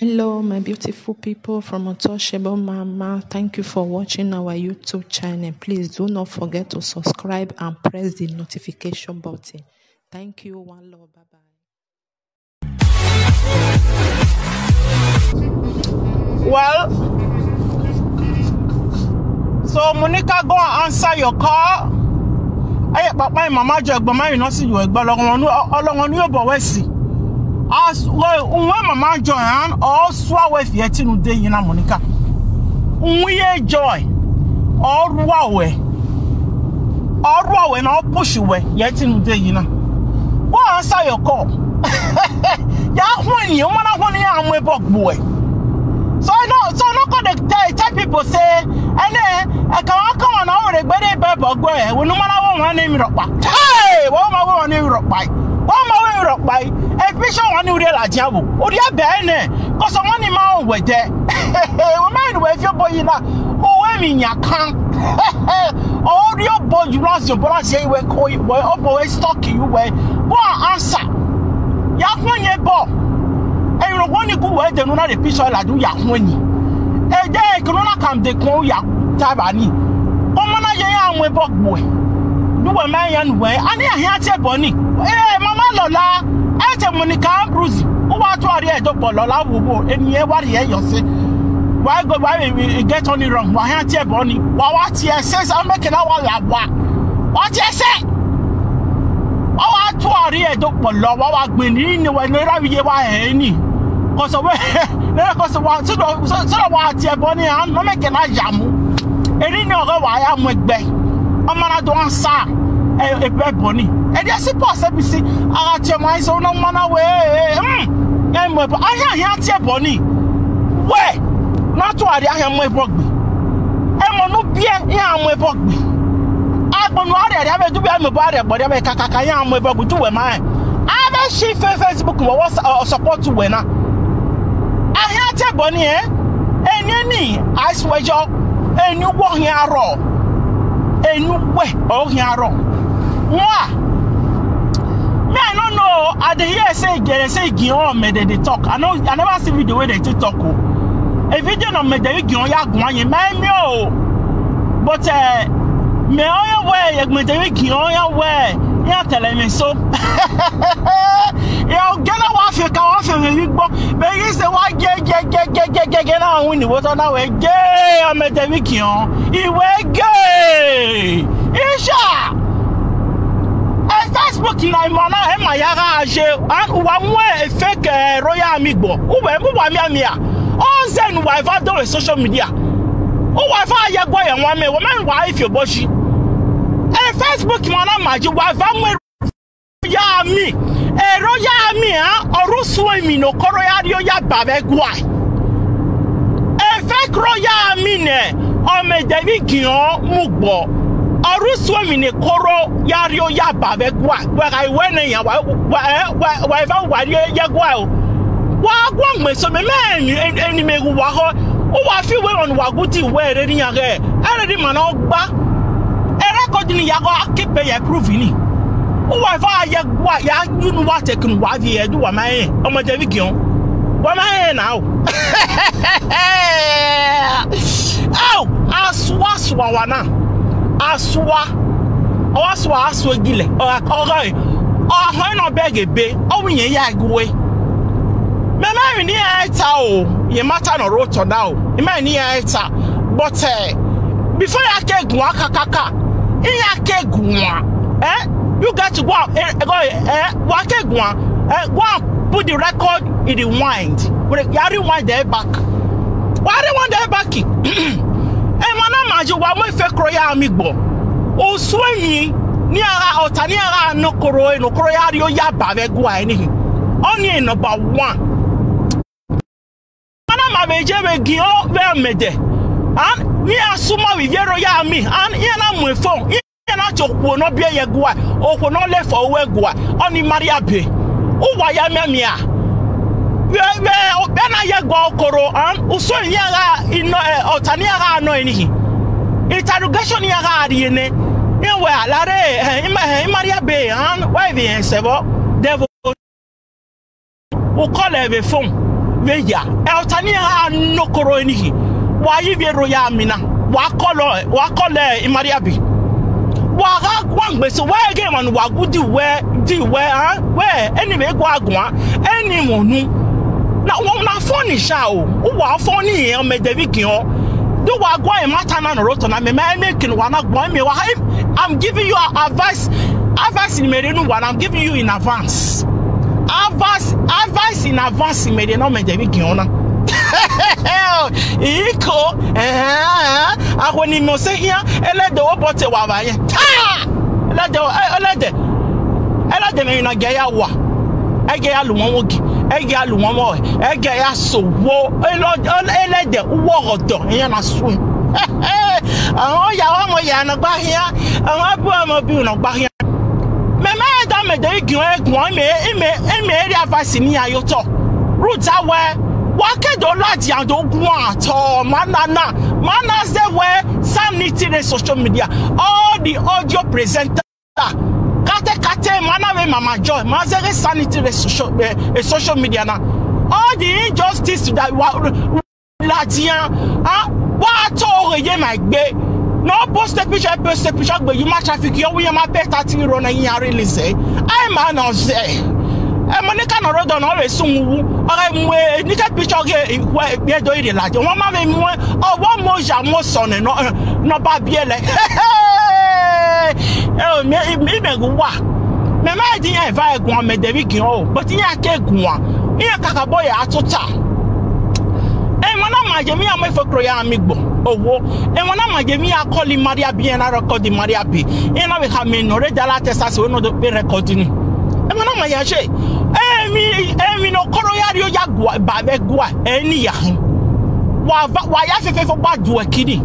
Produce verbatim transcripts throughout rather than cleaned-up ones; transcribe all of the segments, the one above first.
Hello, my beautiful people from Untouchable Mama. Thank you for watching our YouTube channel. Please do not forget to subscribe and press the notification button. Thank you. One love. Bye bye. Well, so Monica, go and answer your call. Ẹ kpakpa mama jọ ẹgbẹ ma, you know, see you ẹgbẹ ọlọghọn nu, ọlọghọn nu obọ wẹ si. As well, uwẹ mama jọ ẹn, ọ sua wẹ fi ẹtin ne u de yi na, Monica. Uwẹ ye joy, ọ rua wẹ, ọ rua wẹ na, ọ push wẹ ye ẹtin ne u de yi na. Go answer your call. Ya khuẹn ni, u ma na khuẹn ni, ya mu ẹbọ gbe uẹ. So I know, so no come dey tell, tell people say, ẹnẹ, ẹka wa kọ wọn na, ọ rẹ gbe de bẹbọ gbe uẹ, wẹ ne u ma na wẹ wan ne emwi rhọkpa. Hey, wẹ ma wẹ wan ne emwi rhọkpa. Wẹ ma wẹ emwi rhọkpa. E picture wan ni urrie ladian vbo. Urrie bẹẹ nẹ, cause wan ni ma rẹn wẹ dẹ. Wẹ ma rẹn wẹ fi obọ yi na, u wẹ emwi yan kan. Ọ rhie obọ yi, u na ziẹn obọ na ziẹn wẹ ko, wẹ obọ wẹ stock yi wẹ. Go and answer. Ya khuẹn ni ẹbọ. Ẹrọgbo ni gu wẹ dẹ ne u na rhie picture ladian, u ya khuẹn ni. Ẹdẹ ke ne u na kam dekun, u ya ta evba ni. Ọ ma na ye, ya mu ẹbọ gbe uẹ. Ne uwẹ ma iran ne uwẹ, a ni a khian tie ẹbọ ni. Eh, mama Lọla, ẹ te Monica Ambrose, u wa tu arrie ẹdokpọ Lọla wowo, eni ẹ wa rhie yọ sẹ. Wa go, wa get on wrong, wa khian tie ẹbọ ni. Wa wa tie ẹsẹ, sa mẹ ke na wa la wa. Wa tie ẹsẹ. Ọ wa tu arrie ẹdokpọ lọ, wa wa gbẹn ni, ni wẹ ne ra vbe iye wa hẹ ni. Cause wẹ, ne cause wa, so do, so, so wa tie ẹbọ ni, a nọ mẹ ke na ya mu. Eni ni ọghẹ wa ya mu ẹgbẹ. Ọ ma na do answer, ẹ, ẹbọ ni. Ẹ dia si pọ sẹ bi si, a gha tie ọmọ iso na, ọ ma na wẹ, hmm, ẹ mu ẹbọ. A ya ya tie ẹbọ ni. Wẹ, na tu arrie a ya mu ẹbọ gbe. Ẹmwẹ ne u biẹ, iran mu ẹbọ gbe. Agbọn ne u rriarria vbe dubia, ẹmwẹ obọ a rhiẹgbọ rria vbe kakaka, iran mu ẹbọ gbe, udu wẹ ma rẹn. A vbe si fe Facebook vbe ọ support wẹ na. A khian tie ẹbọ ni, ẹ? Eni ni, a suẹyọ, eni uwẹ ọ khian rrọọ. Eni uwẹ ọ khian rrọọ. Wa, me, I no know, I dey hear say Igere, say Igion, Ọmẹdẹ dey talk. I no, I never see video wey dem take talk o. A video na Ọmẹdẹ Igion ya guan yẹn, ma miẹn o. But, eh, mẹ ọ ya wẹ, Ọmẹdẹ Igion ya wẹ, ya tẹlẹ mwẹ so. Ya gele wa fe ka wa fe mwẹ igbo. Mẹ ghi sẹ wa ge, ge, ge, ge, ge, ge, ge, na win ni wo tọ na wẹ ge, Ọmẹdẹ Igion. Iwẹ ge. Isha! E Facebook na ima na, e ma ya gha ye, and uwa mu e fake, eh, Royal Army gbọ. Uwẹ mu wa miamia. Ọ zẹ ne uwa eva do social media. Uwa eva ye ẹguae ye ẹwaẹn mẹ, wẹ mẹ wa ifi obọ yi. E Facebook ima na ma yi, uwa eva mu e Royal Army, e Royal Army, a, ọ rre usun emwi ne okoro ya rrie oya ba vbe ẹguae. E fake Royal Army nẹ, Ọmẹdẹ Igion mu gbọ. Ọ rre usun emwi ne okoro ya rrie oya ba vbe ẹguae. Wẹ gha wẹ nẹ yan, wa, wa, eh, wa, wa eva wa rrie ye ẹguae o. Wa guan gbẹn so, mẹ, mẹ eni, eni, eni mẹ ghe uwa họ. Uwa fi wẹ emwa ne uwa gu di wẹ rere iran ghẹ, ẹ rere ima na gba. Erha kọ di ni ya gha keep ya prove ni. Uwa eva ya gua, ya yu ne uwa te kunu uwa vie ẹdẹ uwa ma rẹn, Ọmẹdẹ Igion. Wa ma rẹn na o. Au, asua sua wa na. Asua. Ọ wa sua, asua egilẹ. Ọ gha, ọ gha, ọ gha họn nọ bẹghe ebe. Ọ wẹ iyẹn ya gue. Mẹ ma rẹn ni ya ta o, ye ma ta nọ rre otọ na o. I ma rẹn ni ya ta. But, eh, before ya ke guan kakaka, I ya ke guan. Eh? You got to go out, eh, go, eh, wa ke guan. Eh, go and put the record in the wind. Wẹ ya rewind the back. Wa rewind the back. Emwa na ma yi, wa mu e fake Royal Army gbọ. Usun emwi ne iran gha, ọta ne iran gha nọ okoro, ne okoro ya rrie oya ba vbe ẹguae ni. Ọni number one. Emwa na ma vbe ye vbe Igion vbe Ọmẹdẹ. And ne iran sumọ vbe ivbi Royal Army, and iran na mu phone. Iran na tie okhuo ne ọ biẹ ye ẹguae, okhuo ne ọ lẹ fo ru ẹguae, ọni ma rhie abe. Uwa ya miamia. Vbe, vbe, vbe na ye ẹguae okoro, and usun emwi ne iran gha, inọ, eh, ọta ne iran gha nọ eni hin. Interrogation ne iran gha rrie nẹ. Iran wẹ a la rre, eh, ima, eh, ima rhie abe, and wa vbe rẹn sẹ vbọ, devil. U call vbe phone. vbe ya. Ẹ, ọta ni a nọ okoro ni hi. Wa yi vbe ro ya mina. Wa kọlọ, wa kọlọ Imariabi. Wa gha guan gbe so, wa ghe emwa ne uwa gu di wẹ, di wẹ, a? Wẹ, eni vbe gua guan, eni mwẹ unu. Na, wa na fọ ni sha o. Uwa fọ ni, ọ mẹ de vbe giọn. Do wa gua emata na nọ rre otọ na, mẹ ma ene kene wa na gbọn, mẹ wa, I'm giving you advice, advice ni mẹ rre nu wa, I'm giving you in advance. Advice, advice in advance mẹ rre na, ọ mẹ de vbe giọn na. Iko, eh, ahọ ni mẹ ọse hian, ẹlẹdẹ obọ te wa vba yẹn. Ta! Ẹlẹdẹ, ẹlẹdẹ, ẹlẹdẹ mẹ na gẹ ya wa. Ẹ gẹ ya lu wọn ogi, ẹ gẹ ya lu wọn mọ, ẹ gẹ ya so wo. Ẹlọ-, ẹlẹdẹ, uwọ ọghọdọ, iran na sun. Àwọn ìyàwó ọmọ ìyá náà gbá híán, àwọn abúlé ọmọ bí náà gbá híán. Mẹ ma da mẹ de igiọn ẹguọn, mẹ, mẹ, mẹ area vice ni ya yotọ. Ruta wẹ, wa ke do ladian do guan tọ, ma na na, ma na zẹ wẹ, Sanity rre social media, all the audio presenter. Kate kate, ma na vbe Mama Joy, ma zẹ ghe Sanity rre social, eh, eh, social media na. All the injustice that wa ladian, ah, wa to ghe ye ma egbe. No post a picture, post a picture gbe, you ma traffic, yo, we ma pay thirty euro na, iran release. Ai ma na zẹ. Ẹ, Monica nọ rre odọ na, ọ vbe sun wu. Ọ gha mu, eh, nike picture ghe, eh, wẹ, eh, do ire ladian. Wọn ma vbe mu, ọ, wọ mu ya mu sọ nẹ, nọ, eh, nọ ba biẹlẹ. Ẹ, mẹ, mẹ, mẹ gu wa. Mẹ ma di iran eva ẹguan, mẹ de vbe giọn o, but iran ke guan. Iran kakabọ ya tota. Emwa na ma ye emwi iran mu efokro ya miẹn igbo, owo. Emwa na ma ye emwi iran call Imariabi, iran na record Imariabi. Iran na vbe khama nọ rre Dallas, Texas, wẹ nọ do kpe record ni. Emwa na ma ya ye. Emwi, emwi ne okoro ya rhie ya gua, ba vbe gua, ẹ ni ya hin. Wa va, wa ya fẹfẹ fo gba du ẹki ni.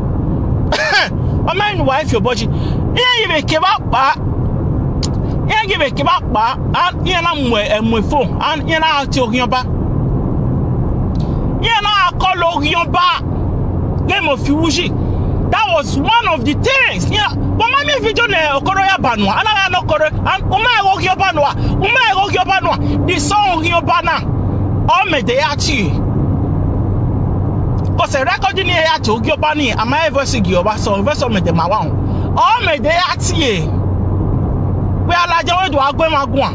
Ọ ma rẹn ne uwa i fi obọ yi. Iran ghi vbe kevbe akpa. Iran ghi vbe kevbe akpa, and iran na mu, eh, mu phone, and iran na tie Oghiọba. Iran na call Oghiọba. Game of Fuji. That was one of the things. Yeah, wa ma miẹn video ne okoro ya ba nua. Ana gha ne okoro, and u ma ghe Oghiọba nua. U ma ghe Oghiọba nua. The song Oghiọba na. Ọ mẹ de ya tie. Cause record ni ya tie Oghiọba ni, ama voice Oghiọba, so voice ọ mẹ de ma wa họn. Ọ mẹ de ya tie. Wẹ a ladian wẹ do a gu emwa guan.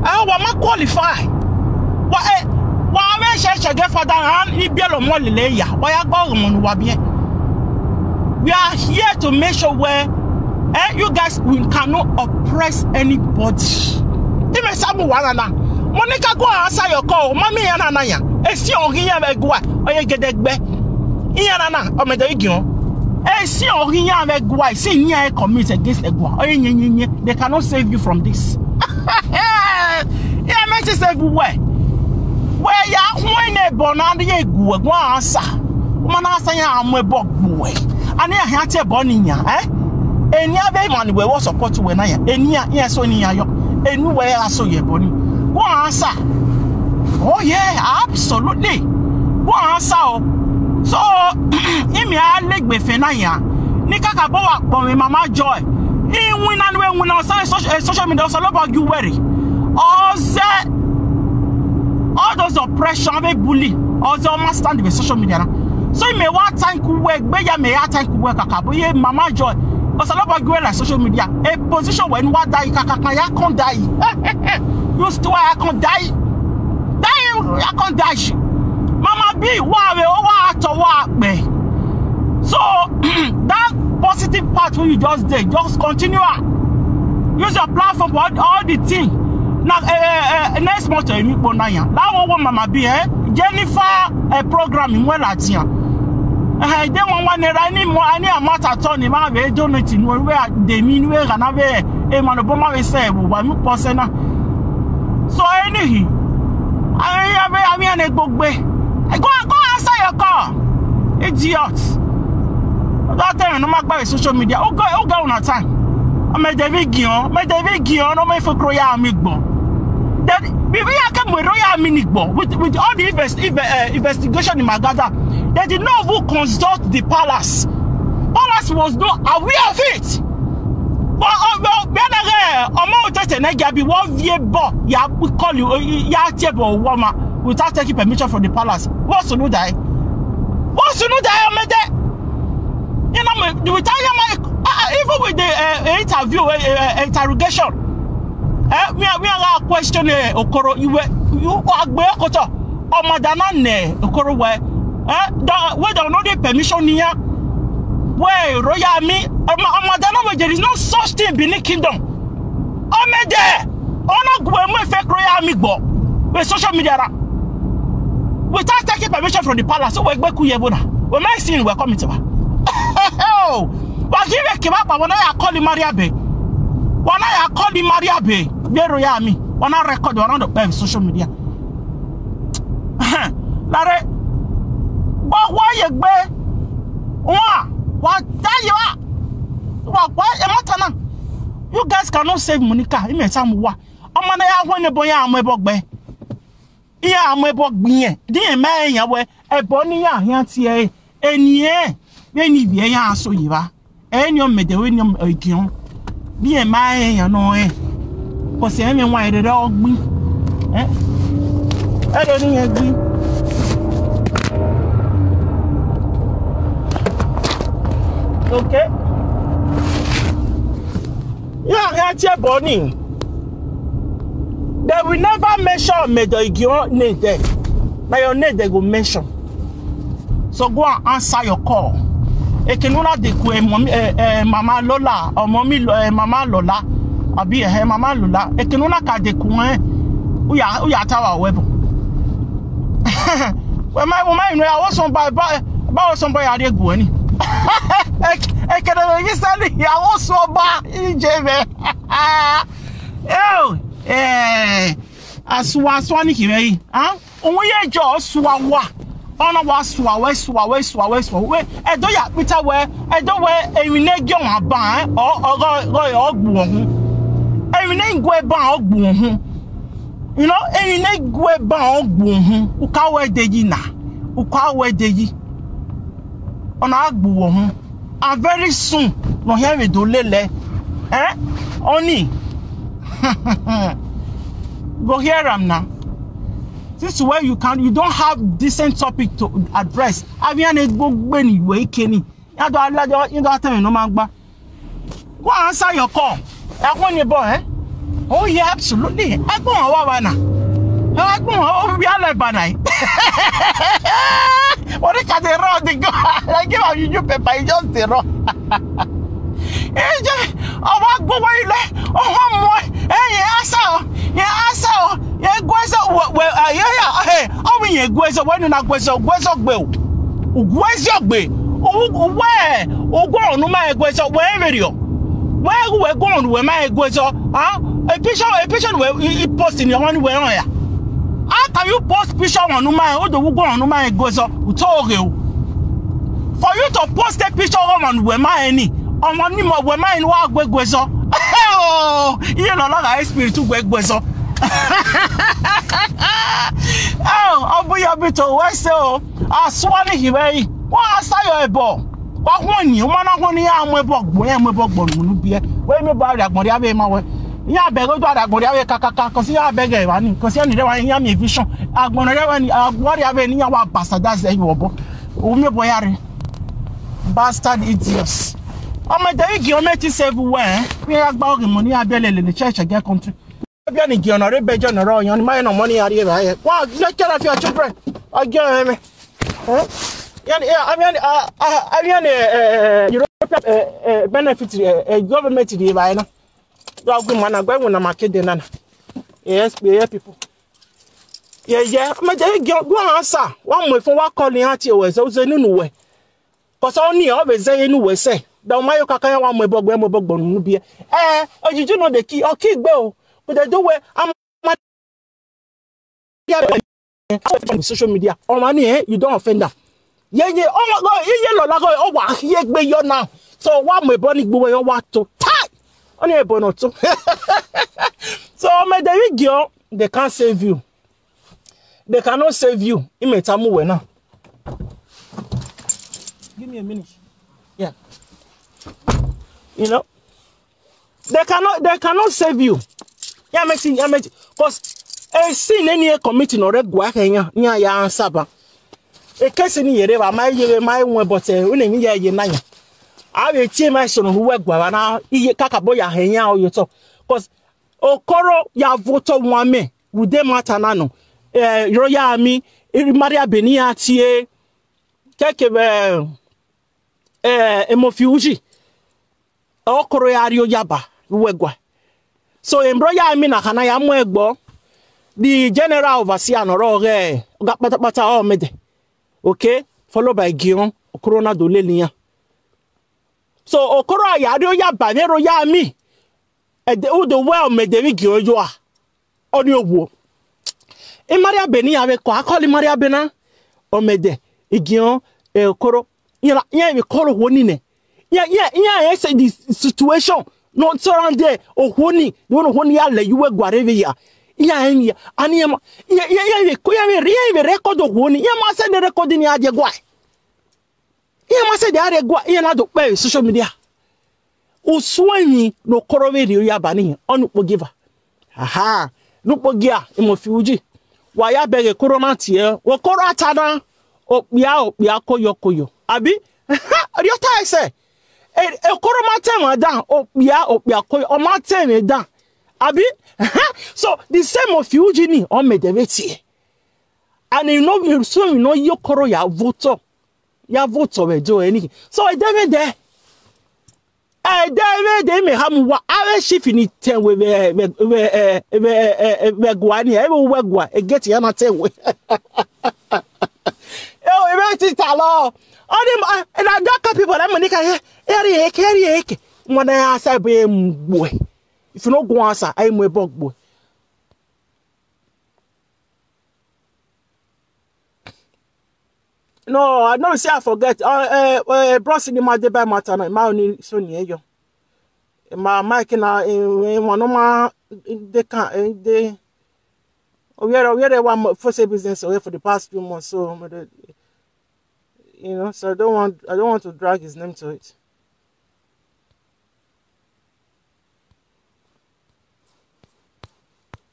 Ẹ, wa ma qualify. Wa, eh, wa vbe ṣẹṣẹ ghe father, rhan ibiẹlẹ ọmọ lele ya. Wa ya gbe ọghọmọ ne uwa biẹ. We are here to make sure where, eh, you guys, we cannot oppress anybody. Imẹ sa mu wa nana. Monica, go and answer your call. Ma miẹn iran na na yan. Esi ọghe iran vbe ẹguae, ọ ye gẹdẹgbẹ. Iran na na, ọ mẹ de igiọn. Esi ọghe iran vbe ẹguae, sin ne iran commit against ẹguae, ọ ye yẹnyẹnyẹn. They cannot save you from this. Iran mẹ te save uwẹ. Wẹ ya khuẹn ne ẹbọ na rrie gu ẹguae answer. Ọ ma na answer, iran mu ẹbọ gbe uwẹ. A na hia tie ẹbọ ni yan, eh? Eni avbe emwa ni wẹ vbe support wẹ na yan. Eni iran, iran so ni iran yọ. Eni wẹ ra so ye ẹbọ ni. Go answer. Oh yeah, absolutely. Go answer o. So, imẹ a legbe fẹ na yan. Ne kakabọ wa kpọnmwẹ Mama Joy. Iwinna ne uwẹ winna social, social, social media, Osanobua gie uwẹ rre. Ọ zẹ, all those oppression, avbe bully, ọ zẹ ọ ma stand vbe social media na. So, imẹ wa thank uwẹ, egbe ya mẹ ya thank uwẹ kakabọ, ye Mama Joy. Osanobua gie uwẹ la social media. A position wẹ ne uwa dae kakaka ya kọn dae. You still ya kọn dae. Dae, ya kọn dae. Mama B, wa vbe, wa tọ, wa kpẹ. So, that positive part wey you just dey, just continue am. Use your platform for all, all the thing. Na, eh, eh, eh, next month, eh, mi kpo na yan. That one, one Mama B, eh? Jennifer, eh, program, in well at yan. Eh, they want one, eh, I need more, I need a matter attorney, ma vbe donate in one way, they mean way, and have a, eh, man, Obama, we say, wa mi pose na. So, anyhow, I mean, I mean, I mean, I mean, go, go answer your call. Idiot. Don't tell me no matter social media. Oh, go, oh, go on time. Ọ mẹ de vbe giọn, mẹ de vbe giọn, no me fo kro ya mi gbọ. Then, we, we are come with royal mi ni gbọ. With, with all the invest-, inve-, eh, investigation in Magada, they did not even consult the palace. Palace was not aware of it. But, uh, well, be na, eh, ọmọ otete ne gabi, what vie bo, ya call you, ya tie bo, woman. without taking permission from the palace. What's unu dae? What's unu dae, Ọmẹdẹ? You know, me, without your mic, uh, even with the uh, interview, uh, uh, interrogation, eh, we are, we are question uh, Okoro. You were, you are gbe okoto. Ọmada na ne Okoro we. Eh, da, we don't know the permission here. We royal me. Ọmada na we, there is no such thing Benin Kingdom. Ọmẹdẹ, ọna gu emu fake royal me gbọ with social media ra. Without taking permission from the palace, so we gbe ku ye bona. We might see we come into. Wa give a kebab, wa na ya call him Maria Bay. Wa na ya call him Maria Bay. Be royal me. Wa na record, wa na do pe social media. Lare, wa wa ye gbe. Wa, wa da ye wa. Wa wa e mata na. You guys cannot save Monica. Ime samu wa. Ọmọ na ya hwẹ ne ẹbọ ya mu ẹbọ gbe. Iran mu ẹbọ gbe irẹn. Di irẹn ma rẹn yan wẹ ẹbọ ne iran khian tie ẹre. Eni ẹnrẹn vbene ivbi ẹre ya so ye evba. Ẹre ni Ọmẹdẹ, ẹre ni Igiọn. Di irẹn ma rẹn yan nọ rẹn. Kọsi ẹmwẹ wan rere ọ gbi. Eh? Ẹre ni irẹn gbi. Okay. Iran khian tie ẹbọ ni. They will never mention Ọmẹdẹ Igiọn name there. Na your name they go mention. So go and answer your call. Eke ne u na deku, eh, mommy, eh, eh, Mama Lola, or mommy Lo-, eh, Mama Lola, abi, eh, Mama Lola. Eke ne u na ka deku, eh, u ya, u ya ta wa wẹ bọ. Wẹ ma, wẹ ma inu ya wo sọn ba, ba, ba wo sọn ba ya rrie gu ni. Eke, eke ne vbe ghi sẹni ya wo sọn ba, ije mwẹ. Eo, eh, asua, asua ni khin vbe yi. Ah? Uwẹ ye jọ sua wa. Ọna wa sua wẹ, sua wẹ, sua wẹ, sua wẹ. Ẹdo ya kpita wẹ, ẹdo wẹ emwi ne gie ọmwa ban, eh? Ọ, ọ, ọ, ọ, ọ gbu ọhun. Emwi ne gue ban, ọ gbu ọhun. You know, emwi ne gue ban, ọ gbu ọhun. U ka wẹ de yi na. U ka wẹ de yi. Ọna gbu ọhun. And very soon, nọ hia vbe do lele. Eh? Oni. Go hear am now. Since where you can, you don't have decent topic to address. Avia ne gbogbo ni we ikeni. Ya do ala do, you don't tell me no man gba. Go answer your call. Ẹkún ni bọ, eh? Oh yeah, absolutely. Ẹkún wa wa na. Ẹkún o wi alẹ ba na. What if they run the go? Like give am you pepper, you just dey run. Eje, ọwa gbowó ilé, ọwọ́ mọ́ ẹ, ẹ yẹ asa o, yẹ asa o, yẹ guẹzọ, wẹ, wẹ, ayé ya, ẹ, ọwọ́ yẹn guẹzọ, wẹ nuna guẹzọ, guẹzọ gbe o, guẹzọ gbe, wẹ, ugbọrọ nu ma guẹzọ, wẹ ẹ vberriọ, wẹ ẹ gu wẹ gbọrọ nu wẹ ma guẹzọ, ah, a picture, a picture wẹ, i, i post ni ọmọ ni wẹ rán ya. How can you post picture wọn nu ma, o do wu gbọrọ nu ma guẹzọ, u to ghe o. For you to post a picture of ọmọ ne uwẹ ma rẹn ni, ọmọ ni ma uwẹ ma rẹn ni wa gbe guẹzọ. Iye ne ọ na gha spirit uwẹ guẹzọ. Ọ bu yọ bi to wẹ se o, asua ni hi vbe yi. Wa sa yọ ẹbọ. Wa khuan ni, u ma na khuan ni, ya mu ẹbọ gbo, ya mu ẹbọ gbo unu biẹ. Wẹ mi ba rẹ agbọn rhia vbe ma wẹ. Iran bẹghe do rhia agbọn rhia vbe kakaka, kọsi iran bẹghe evba ni, kọsi iran ni rre wa iran miẹn vision. Agbọn rhia vbe ni, agbọn rhia vbe ni iran wa bastardize ẹre vbe obọ. U miẹn obọ ya rre. Bastard idiots. Ọmọ ẹdẹ ghi gie ọmọ ẹtin save wẹ, eh? Iran ya gba ọghe money, iran biẹ lele ne church ẹgẹ country. Biẹ ni gie ọna rre bẹjọ nọ rọ yan, ni ma rẹn ne ọmọ ni iran rri evba hẹ. Wa lecture of your children. Ọ gie ọmọ ẹmwẹ. Eh? Iran, eh, I mean, uh, uh, I mean, eh, eh, European, eh, eh, benefit, eh, eh, government rri evba hẹ na. Do a gu ima na, gu ẹwẹn na ma kede na na. Yes, yeah, people. Yeah, yeah. Ọmọ ẹdẹ ghi gie, go answer. Wa mu efun, wa call iran tie wẹ, zẹ, uzẹ nunu wẹ. Kọsọ ọni ọ vbe zẹ ye ne uwẹ sẹ, da u ma yo kaka ya wa mu ẹbọ gbe, mu ẹbọ gbe unu biẹ. Eh, ojiji nọ de ki, ọ ki gbe o. But they do wẹ, a ma on social media. Ọmọ ni, eh, you don't offend them. Ye, ye, ọmọ, ye, ye lọ lagọ, ọ wa hiegbe yọ na. So wa mu ẹbọ ni gbe uwẹ, ọ wa to. Tai! Ọni ẹbọ nọ to. So, ọmọ ẹdẹ ghi gie, they can't save you. They cannot save you. Imẹ ta mu wẹ na. Give me a minute. Yeah. You know, they cannot, they cannot save you. Yeah, make it, yeah, make it. 'Cause Esi ne eni committee ne ọ rre gua khẹ iran, iran ya answer ba. Ekesi ni yere vba ma ye vbe ma wẹ, but, eh, une emwi ya ye na yan. A vbe tie ma eso ne uwẹ gua vba na, iye kakabọ ya hẹ iran ọ ye otọ. 'Cause Okoro ya vote wan mẹ, ude ma ta na nọ. Eh, Royal Army, Mariabe ne iran tie, kẹkẹ vbe, eh, Emofi Uyi. Okoro ya rrie Oyaba vbe uwẹ gua. So, embro ya emwi na khana ya mu ẹgbọ, the general overseer ne ọ rre ọghe ọga kpatakpata ọmẹdẹ. Okay, followed by Gion, Okoro na do lele iran. So, Okoro ya rrie Oyaba vbe ro ya emwi. Ẹdẹ, udo wẹ ọmẹdẹ vbe Gion yo a. Ọnii owuo. Imariabe ne iran vbe kọ, a call Imariabe na, ọmẹdẹ, Igion, eh, Okoro. Iran, iran vbe call okhuo ni nẹ. Iran, iran, iran rẹn sẹ the situation ne ọ surround okhuo ni, the one okhuo ni ya lẹ ye uwẹ gua rre vbe ya. Iran rẹn ya, a ni iran ma, iran, iran, iran vbe, iran vbe, iran vbe record okhuo ni, iran ma send record ni a die gua. Iran ma send a rre gua, iran na do kpẹ vbe social media. Usun emwi ne Okoro vbe rrie Oyaba ni, ọnii ukpogieva. Aha, ne ukpogia, Emofi Uyi. Wa ya bẹghe Okoro na tie, Okoro a ta na, okpia, okpia, koyo, koyo. Abi? Rhie ọta ẹsẹ. E, Okoro ma ta ẹmwẹ dan, okpia, okpia, koyo, ọ ma ta ẹmwẹ dan. Abi? So, the same Emofi Uyi ni, ọmẹdẹ vbe tie. And you know, so you know, Okoro ya vote, ya vote vbe do anything. So, ẹdẹ vbe dẹ. Ẹdẹ vbe dẹ, mẹ ha mu wa, avbe chief ni tẹn wẹ vbe, vbe, vbe, eh, vbe, eh, eh, vbe gua ni, ẹ vbe uwẹ gua, egate ya na tẹn wẹ. Eh, ẹ vbe ti ta lọ. All the, eh, na that kind people, that money can, eh, eh, eh, eh, eh. Wan na ya sa ebe mu gbe. If you no go answer, a mu ẹbọ gbe. No, I know say I forget. Uh, uh, uh, bros ni ma dey by matter na, ma only so ni yo. Ma mic na, eh, eh, one normal, eh, they can, eh, they, we are, we are one for say business away for the past few months, so, but, uh, you know, so I don't want, I don't want to drag his name to it.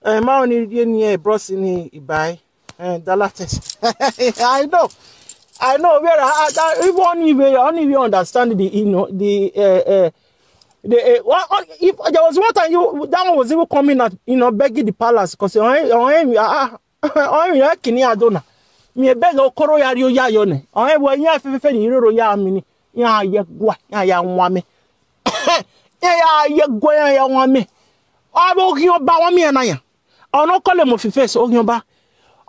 Eh, ma only ye ni, eh, bros ni ibai. Eh, Dalates. I know. I know. Where I, I, I, if only we, only we understand the, you know, the, uh, uh, the, uh, what, what, if there was one time you, that one was even coming out, you know, begging the palace, 'cause, uh, uh, uh, uh, ọ rẹn emwi ya kini ado na. Miẹn bẹghe Okoro ya rrie oya yọ nẹ. Ọ rẹn wẹ iran fẹfẹfẹ ni roro ya mi ni. Iran ye gua, iran ya wan mẹ. Iran ya ye gua, iran ya wan mẹ. Ọ vbe oghian ọba wan miẹn na yan. Ọ nọ kọlẹ Emofi Face, oghian ọba.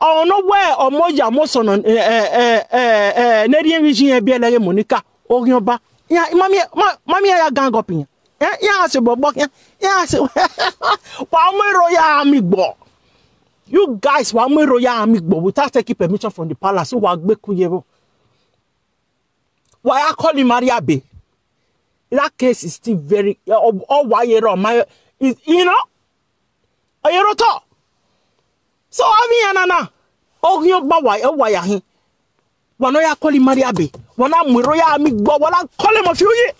Ọ nọ wẹ ọmọ ya ọmọ sọnọ, eh, eh, eh, eh, eh, ne rhie emwi iye iran biẹlẹ ghe Monica, oghian ọba. Iran, ma miẹn, ma, ma miẹn ya gang up iran. Eh, iran se bọbọ khian. Iran se, wa mu Royal Army gbọ. You guys, wa mu Royal Army gbọ without taking permission from the palace. So wa gbe ku ye vbo. Wa ya call Imariabe. That case is still very, ọ, ọ wa ye rọ, ma, is, you know, ọ ye rọ tọ. So, avbe iran na na, oghian ọba wa, ọ wa ya hin. Wa nọ ya call Imariabe. Wa na mu Royal Army gbọ, wa na call Emofi Uyi.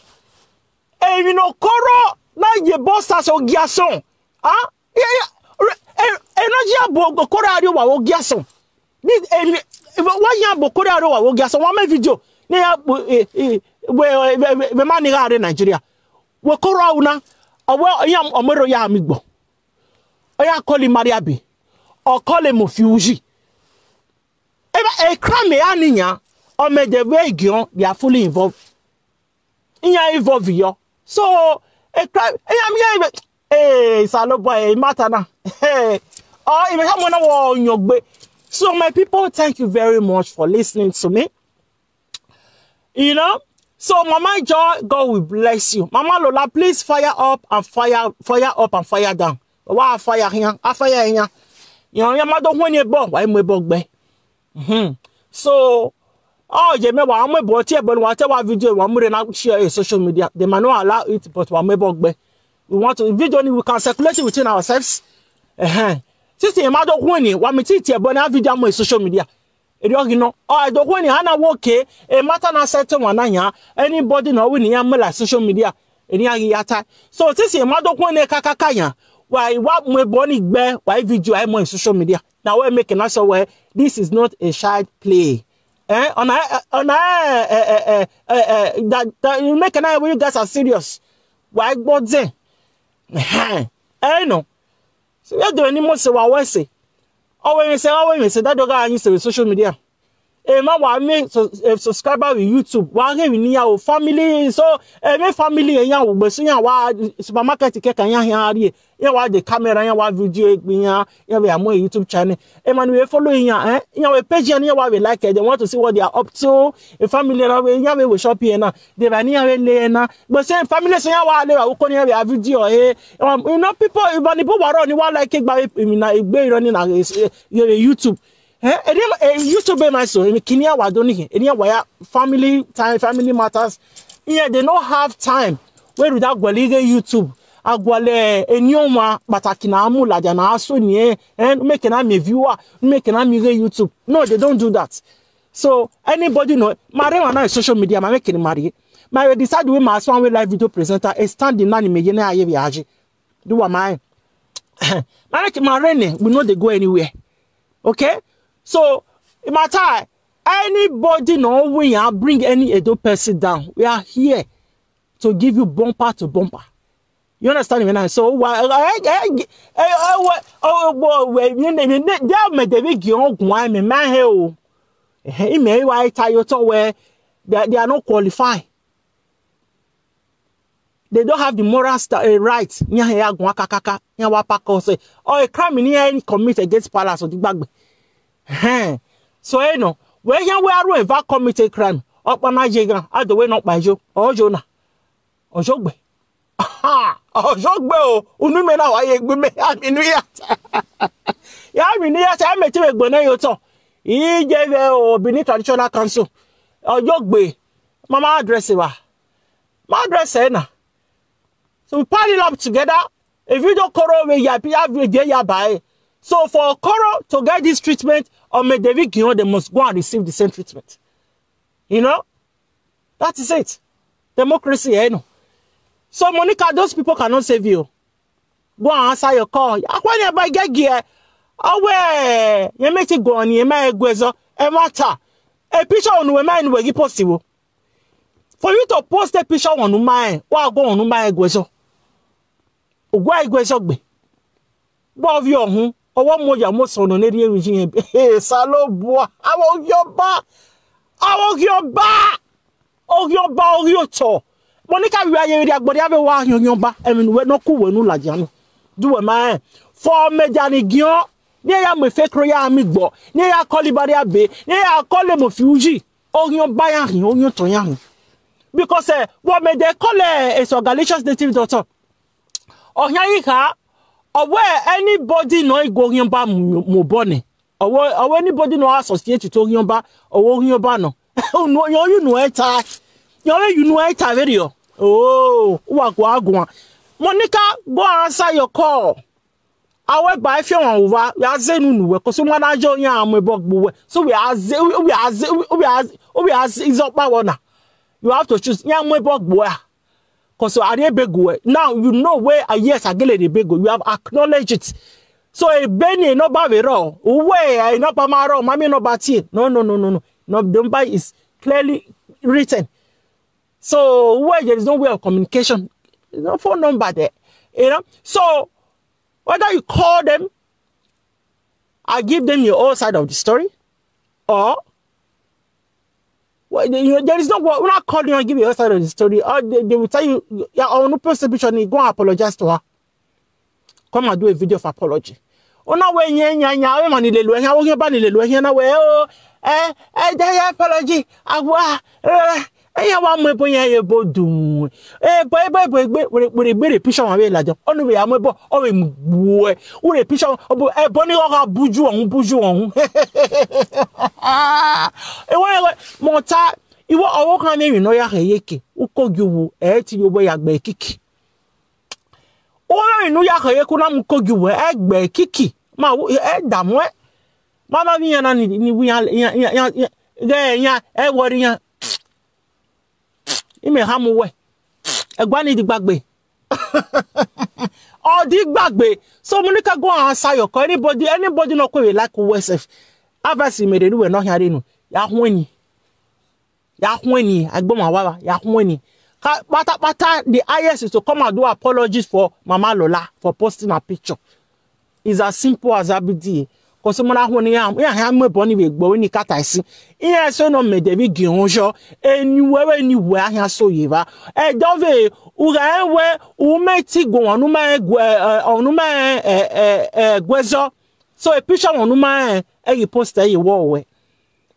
Emwi ne Okoro na ye bọ sa so gia sọn. Ah? Yeah, yeah. Re-, e, e na ya bo Okoro arrie owa vbe ogiasọn. Ni, e, ni, wa ya bo Okoro arrie owa vbe ogiasọn, wa mẹ video. Ne ya bo, e, e, vbe, vbe, vbe, vbe ma ni gha rre Nigeria. Wẹ Okoro ru na, ọ wẹ iran ọmọ Royal Army gbọ. Ọ ya call Imariabe. Ọ call Emofi Uyi. Eva, e crime ya ni yan, ọmọ ẹdẹ vbe Igion, they are fully involved. Iran involve yọ. So, e crime, iran, iran, eh, Osanobua, eh, matter na. Eh, oh, even someone na wo yan gbe. So, my people, thank you very much for listening to me. You know? So, Mama Joy, God will bless you. Mama Lola, please fire up and fire, fire up and fire down. Wa fire here, a fire here. You know, ya ma do huen ebo, wa mu ebo gbe. Mhm. So, ọ ye mẹ wa mu ebo tie ebo, wa te wa video, wa mu rre na share e social media. They might not allow it, but wa mu ebo gbe. We want to, video ni, we can circulate it within ourselves. Uh-huh. Since e ma do huen ni, wa mi ti tie ebo na video mu e social media. Erriọ ghi nọ, ọ do huen ni, a na wo ke, e matter na settle wan na yan, anybody na win iran mu la social media, eni a ghi ya ta. So, since e ma do huen ni kakaka yan, Wa, wa mu ebo ni gbe, wa video ai mu in social media. Na wẹ make na sẹ wẹ, this is not a child play. Eh, ọna, ọna, eh, eh, eh, eh, eh, that, that you make na, you guys are serious. Wa gbo de. Eh, no. So, ya do ni mo se wa wẹ se. Ọ wẹ mi se, ọ wẹ mi se, that do ga ni se social media. Emwa wa miẹn su-, eh, subscriber vbe YouTube, wa ghe emwi ne iran ru family, so, eh, emwi family iran ru gbe, so iran wa supermarket kẹkan iran khian rrie, iran wa de camera, iran wa video egbe iran, iran vbe a mu YouTube channel. Emwa ni vbe follow iran, eh, iran vbe page iran, iran wa vbe like, they want to see what they are up to. E family na vbe, iran vbe we shop here na, de evba ne iran vbe le na. But say family so iran wa le vbe uko ne iran vbe a video, eh, um, you know, people, if any people wa rọ ni wa like egbe, eh, emwi na, egbe iran ni na, eh, eh, YouTube. Eh, eni, eh, YouTube ma so, eni kini a wa do ni, eni a wa ya family time, family matters. Yeah, they no have time. We rhunmwuda gualọ ighe YouTube, a gualọ eni ọmwa kpataki na mu ladian na so ni, eh, make na miẹn viewer, make na miẹn ighe YouTube. No, they don't do that. So anybody know, ma rre emwa na social media, ma make ni ma rrie. Ma decide wẹ ma so a wẹ live video presenter, a stand na ni mẹ ye na ye vbe a ye. Do what my. Ma make ma rre nẹ, we no dey go anywhere. Okay? So, in my time, anybody no we are bring any Edo person down. We are here to give you bumper to bumper. You understand me now? So, wa, eh, eh, eh, eh, wa, oh, wa, wa, you know, you know, they are me, they be gi on guan me, my hell. Eh, me, wa, I tell you to where they, they are not qualified. They don't have the moral sta-, eh, right. Iran he ya guan kakaka. Iran wa pack us, eh. Or a crime ni iran commit against palace or the gbagbe. Eh. So, eh, no. Wẹ iran wẹ a ru eva commit a crime. Ọkpa na ye ghan, a do wẹ ne ọ kpa yo. Ọ yo na. Ọ yo gbe. Aha! Ọ yo gbe o. Unu mẹ na wa ye gbe mẹ. Ya mi nu ya ta. Ya mi nu ya ta, mẹ te vbe gbe nẹ ye otọ. I ye vbe o, Benin Traditional Council. Ọ yo gbe. Ma ma address evba. Ma address ẹ na. So we pile it up together. A video Okoro we ya, ya video ya ba e. So for Okoro to get this treatment, or may David Gion, they must go and receive the same treatment. You know? That is it. Democracy, eh, no. So Monica, those people cannot save you. Go and answer your call. Akwani eba igegi e. Awe, ye me ti go ni, e ma eguezo, e ma ta. A picture unu we ma enu we gi post wo. For you to post a picture unu ma e, wa go unu ma eguezo. Ugua eguezo gbe. Gbe ovbi ọhun, ọwọ mu ya mu sọnọ ne rhie emwi yi. Osanobua, avbe oghiọba, avbe oghiọba, oghiọba, oghiotọ. Monica vbe a ye vbe rhie agbọn rhie avbe wa hiọn oghiọba, ẹmwẹ ne uwẹ ne ọ ku uwẹ ne u ladian nọ. Du uwẹ ma rẹn. For media ni giọn, ne ya mu fake royal army gbọ, ne ya call Ibari Abe, ne ya call Emofi Uyi, oghiọba ya hin, oghiotọ ya hin. Because, eh, what made they call, eh, a Galatians native daughter? Ọ khian ghi kha, ọ wẹ anybody nọ i gu oghiọba mu, mu obọ nẹ. Ọ wẹ, ọ wẹ anybody nọ associate to oghiọba, ọ wẹ oghiọba nọ. Unu, yọ unu ẹta. Yọ vbe unu ẹta vberriọ. Oh, uwa gua guan. Monica, go answer your call. A wẹ gba ifiọnmwa uwa, ya zẹ unu nuwẹ, 'cause ma na yo yan mu ẹbọ gbe uwẹ. So we are ze, we are ze, we are ze, we are ze, izọkpa wọ na. You have to choose. Yan mu ẹbọ gbe uwẹ. 'Cause a rhie ebe gu uwẹ. Now you know where, uh, yes, a gele rhie ebe gu. You have acknowledged it. So ebe ni enọba vbe rrọọ. Uwẹ, uh, enọba ma rrọọ, ma miẹn enọba tie. No, no, no, no, no. No, the number is clearly written. So uwẹ, there is no way of communication. There's no phone number there. You know? So whether you call them, I give them your own side of the story, or, well, you know, there is no way. When I call you and give you your side of the story, or they, they will tell you, yeah, or no post a picture and go and apologize to her. Come and do a video of apology. Una wẹ yẹn yan yan, emwa ni lele uwẹ khian, oghiọba ni lele uwẹ khian na wẹ, o, ẹ, ẹ, de ya apology, awa, ẹ, ẹ, ya wa mu ebo yan ye ebo dun. Ebo, ebo, ebo, egbe, were, were, were picture wan vbe ladian. Ọni vbe ya mu ebo, ọ vbe mu gbuẹ. Were picture, ebo, ebo ni gha buju ọhun, buju ọhun. Ewe, ewe, mọta, iwọ, ọvbokhan ni emwi ne ọ ya khẹ yeke, uko gi uwu, ẹ ti yo wẹ ya gbe kiki. Uwẹ ne u ya khẹ ye ku na mu kogi uwẹ, ẹ gbe kiki, ma wo, ẹ da muẹn. Ma ma vbe iran na ni, ni wi iran, iran, iran, iran, iran, ghẹ iran, ẹ wọrẹ iran. Imẹ ha mu wẹ. Ẹgua ni digbagbe. Ọ di gbagbe. So Monica, go and answer your call. Anybody, anybody nọ kue vbe like uwẹ sef, advice mẹ rre ne uwẹ ne ọ khian rre unu, ya khuẹn ni. Ya khuẹn ni, agbọn ma wa vba, ya khuẹn ni. Kha, kpata kpata, the highest is to come and do apologies for Mama Lola for posting her picture. It's as simple as A B D. Cause someone ahun ni ya, ya ha mu ẹbọ ni vbe gbe ni kata esi. Iran eso nọ mẹ de vbe giẹn ojo, eni wẹ vbe ni wẹ a khian so ye vba. Ẹdẹ ọvbehe, u gha rẹn wẹ, u mẹ ti gu ọmwa ne u ma rẹn gu, ẹ, ẹ, ọmwa ne u ma rẹn, ẹ, ẹ, ẹ, gu ẹzọ. So, e picture ọmwa ne u ma rẹn, ẹ ghi post ẹ ye wall wẹ.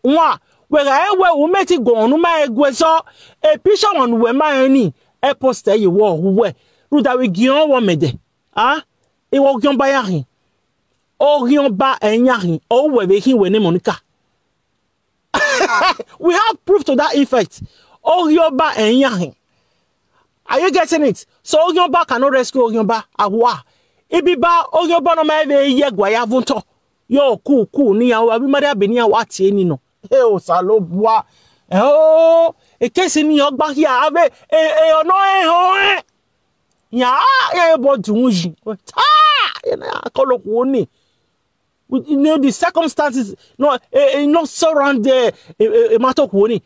Wan, wẹ gha rẹn wẹ, u mẹ ti gu ọmwa ne u ma rẹn gu ẹzọ, e picture ọmwa ne uwẹ ma rẹn ni, ẹ post ẹ ye wall uwẹ. Rhunmwuda vbe giẹn ọmwa mẹ de. A, ighe Oghiọba ya khin. Oghiọba ẹre iran khin, ọ uwẹ vbe khin wẹ ne Monica. We have proof to that effect. Oghiọba ẹre iran khin. Are you getting it? So Oghiọba cannot rescue Oghiọba. Awa. Ibiba Oghiọba nọ ma vbe ye ẹguae ya vun otọ. Yo, cool, cool, ne iran wa, vbe Maria be ne iran wa tie ni nọ. He, Osanobua. Ẹ o, e case ni ọ gba khia, avbe, e, e, ọ nọ rẹn họn rẹn. Iran, a, iran ye obọ dunmwu yi. Ta, iran na kọlọ okhuo ni. With, you know, the circumstances, no, e, e, not surround the, e, e, e, matter okhuo ni.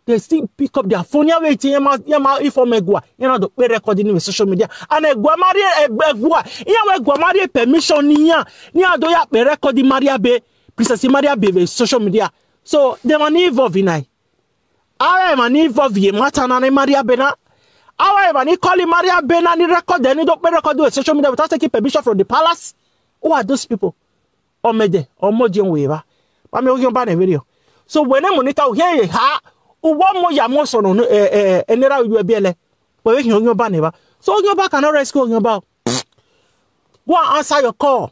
They still pick up their phone. Iran vbe tie, iran ma, iran ma inform ẹguae. Iran na do kpe record ni vbe social media. And ẹguae ma rhie, ẹg-, ẹguae, iran wẹ ẹguae ma rhie permission ne iran, ne iran do ya kpe record Maria be, Princess Maria be vbe social media. So, de emwa ni involve in ai. Avbe emwa ni involve ye matter na ne Maria be na. Avbe emwa ni call Maria be na, ni record, ni do kpe record vbe social media without taking permission from the palace. Who are those people? Ọmẹdẹ, ọmọdiọn wẹ evba. Ma miẹn Oghiọba nẹ vberriọ. So, wẹ ne Monica, u khian ye ha, u wa mu ya mu ọsọnọ ne, eh, eh, ẹne erha ru yu ẹbiẹlẹ. Wẹ vbe khian Oghiọba nẹ evba. So, Oghiọba cannot rescue Oghiọba o. Go and answer your call.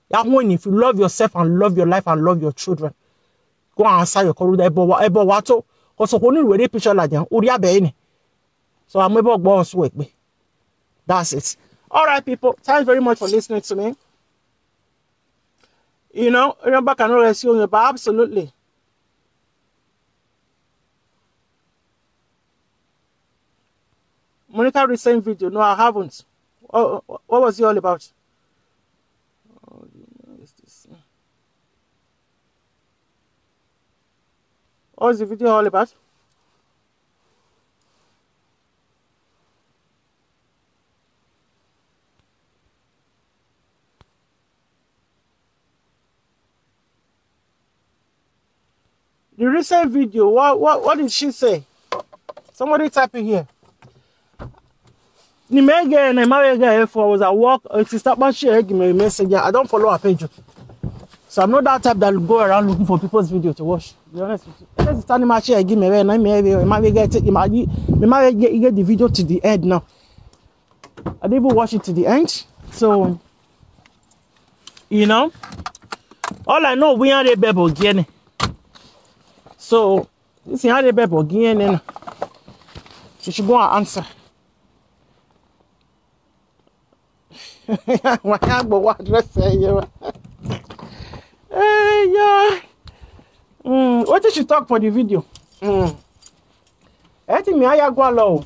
Ya khuẹn ni, if you love yourself and love your life and love your children, go and answer your call. Ẹbọ wa, ẹbọ wa to. 'Cause okhuo ni wẹ rhie picture ladian, u rhie abẹ ẹre nẹ. So, a mu ẹbọ gbe ọsẹ uwẹ gbe. That's it. All right, people. Thanks very much for listening to me. You know, Oghiọba cannot rescue Oghiọba, but absolutely. Monica recent video. No, I haven't. What, what was it all about? Oh, you know, it's this. What was the video all about? The recent video, what, what, what did she say? Somebody type in here. Ni mẹ ghe na, ma vbe ghe for, I was at work. It is that much share give me messenger. I don't follow her page. So I'm not that type that go around looking for people's video to watch. To be honest with you. It is that much share give me, na me, ma vbe get, ma, me ma get, get the video to the end now. I didn't even watch it to the end. So, you know, all I know, we are the Bible again. So, this is how the Bible again. You should go and answer. Why I go what dress here? Hey, yeah. Mm, what did she talk for the video? Mm. I think me, I go along.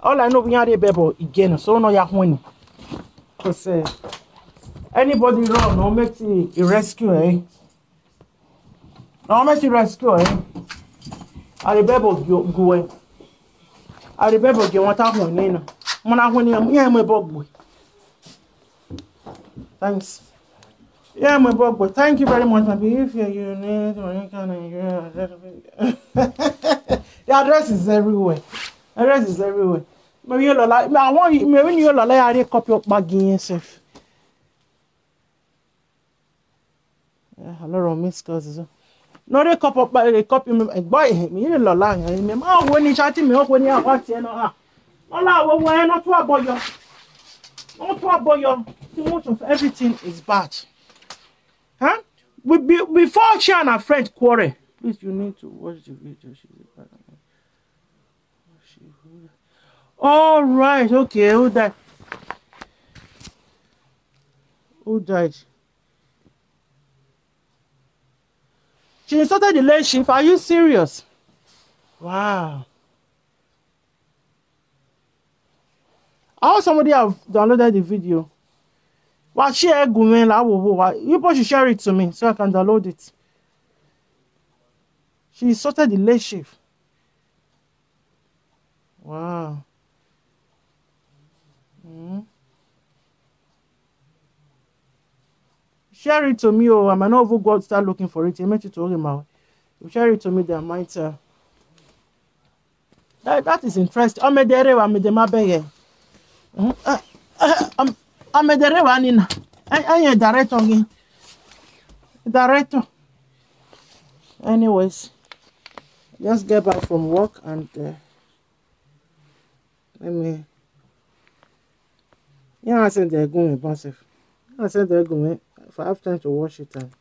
All I know, we are the Bible again. So no, ya khuẹn ni. 'Cause, eh, anybody run, no make the rescue, eh? No make the rescue, eh? A rhie ẹbọ gu, gu, eh? A rhie ẹbọ gie ọmwa ta khuẹn nena. Ọmwa na khuẹn ne iran mu ẹbọ gbe. Thanks. Yeah, my boy, but thank you very much, my baby. If you, you need money, can you, the address is everywhere. Address is everywhere. Maybe you like, I want you, maybe you like, I copy up back in yourself. Yeah, a lot of missed calls as well. No, they copy up, they copy me. Boy, me, you lola, me, ma, when you chat me, when you are watching, no, ha. No, la, when, when, not to a boy, not to a boy, too much of everything is bad. Huh? We be, before she and her friend quarrel. Please, you need to watch the video. She's a bad. All right, okay. Who died? Who died? She insulted the late chief. Are you serious? Wow. I hope somebody have downloaded the video. Wa share gu mwẹ la wo wo wa. You both should share it to me so I can download it. She insulted the late chief. Wow. Mm. Share it to me, oh, I might not even go out start looking for it. You meant it to my. You share it to me, then I might. Uh, that, that is interesting. Ọmẹdẹ rre wa, ọmẹdẹ ma bẹghe. Mm, uh, uh, um, ọmẹdẹ rre wa nina. I, I am director again. Director. Anyways, just get back from work and uh, let me. Yeah, I send the gun me, boss. I send the gun me. If I have time to wash it, and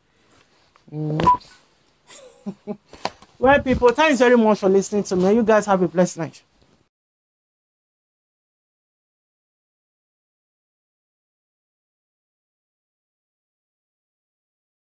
mm. Well, people, thanks very much for listening to me. You guys have a blessed night.